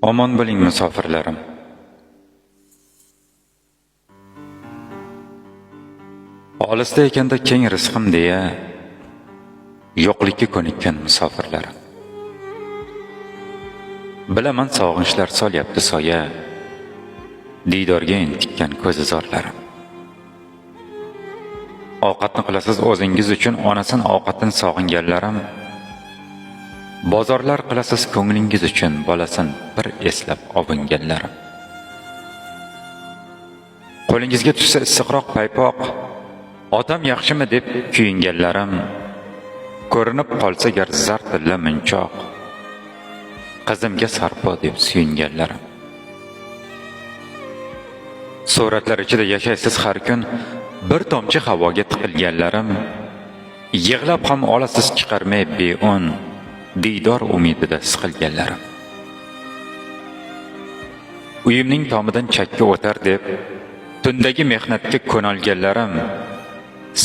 Omon bo'ling, musofirlarim. Olisda ekanda keng rizqim deya yo'qlikka ko'nikkan musofirlarim. Bilaman, sog'inchlar solyapti soya, diydorga entikkan ko'zi zorlarim. Ovqatni qilasiz o'zingiz uchun, onasin ovqatini sog'inganlarim. Bozorlar qilasiz ko'nglingiz uchun, bolasin bir eslab ovunganlarim. Qo'lingizga tushsa issiqroq paypoq, otam yaxshimi deb kuyinganlarim, ko'rinib qolsa gar zar tilla munchoq, qizimga sarpo deb suyunganlarim. Suratlar ichida yashaysiz har kun, bir tomchi havoga tiqilganlarim, yig'lab ham olasiz chiqarmay beun, diydor umidida siqilganlarim. Uyimning tomidan chakka o'tar deb tundagi mehnatga ko'nolganlarim,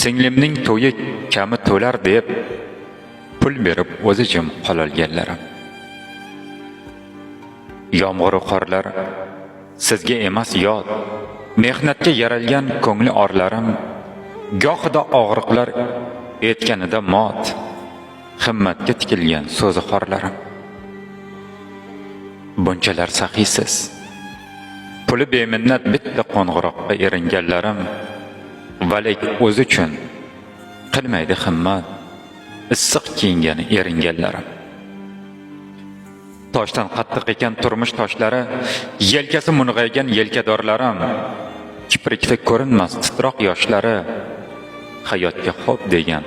singlimning to'yi kami to'lar deb pul berib o'zi jim qololganlarim. Yomg'ir qorlar sizga emas yod, mehnatga yaralgan ko'ngli orlarim, gohida og'riqlar etganida mot, himmatga tikilgan so'zi xorlarim. Bunchalar saxiysiz, puli beminnat bitta qo'ng'iroqqa eringanlarim, valik o'zi uchun qilmaydi himmat, issiq kiyingani eringanlarim. Toshdan qattiq ekan turmush toshlari, yelkasi mung'aygan yelkadorlarim, kiprikda ko'rinmas titroq yoshlari, hayotga xo'p degan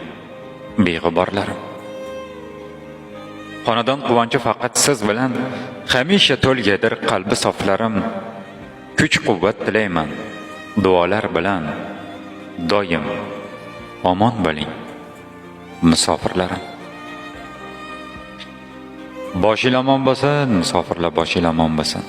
beg'uborlarim. Xonadon quvonchi faqat siz bilan hamisha to'lgadir qalbi soflarim. Kuch-quvvat tilayman duolar bilan, doim omon bo'ling, musofirlarim. Boshinglar omon bo'lsin, musofirlar, boshinglar omon bo'lsin.